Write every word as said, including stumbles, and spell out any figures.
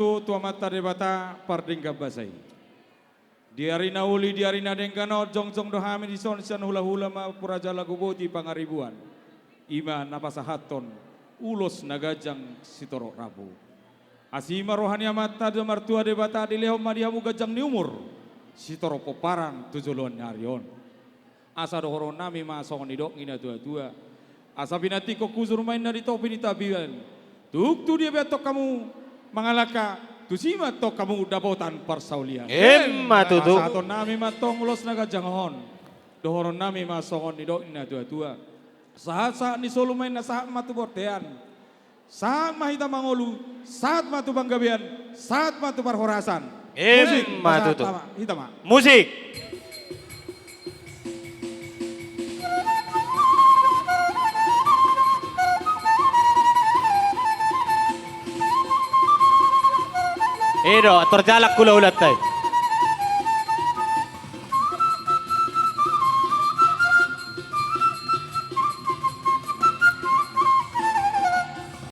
Tu, tu Amanta Debata pardenggan basa i. Di ari na uli, di ari na denggan on, jongjong do hami dison sian hula-hula ma puraja lagu boti pangaribuan. I ma na pasahathon ulos na ganjang sitorop rambu. Asi ma roha ni Amanta do martua Debata dilehon ma di hamu ganjang ni umur sitorop pomparan tu joloan ni ari on. Asa dohononnami ma songon nidok ni na tua-tua. Asa pinantikhon hujur ma inna di topi ni tapian. Tung tu dia pe antong hamu mangalangka, tusi ma antong hamu dapotan parsaulian. Emma tutu. Pasahatonnami ma antong ulos na ganjang on. Dohononnami ma songon nidok ni na tua-tua. Sahat-sahat ni solu ma inna sahat ma tu bontean. Sahat ma hita mangolu, sahat ma tu panggabean, sahat ma tu parhorasan. Emma tutu. Musik, pasahat ma hita ma. Musik. I do, tor jalak hula-hulanta i.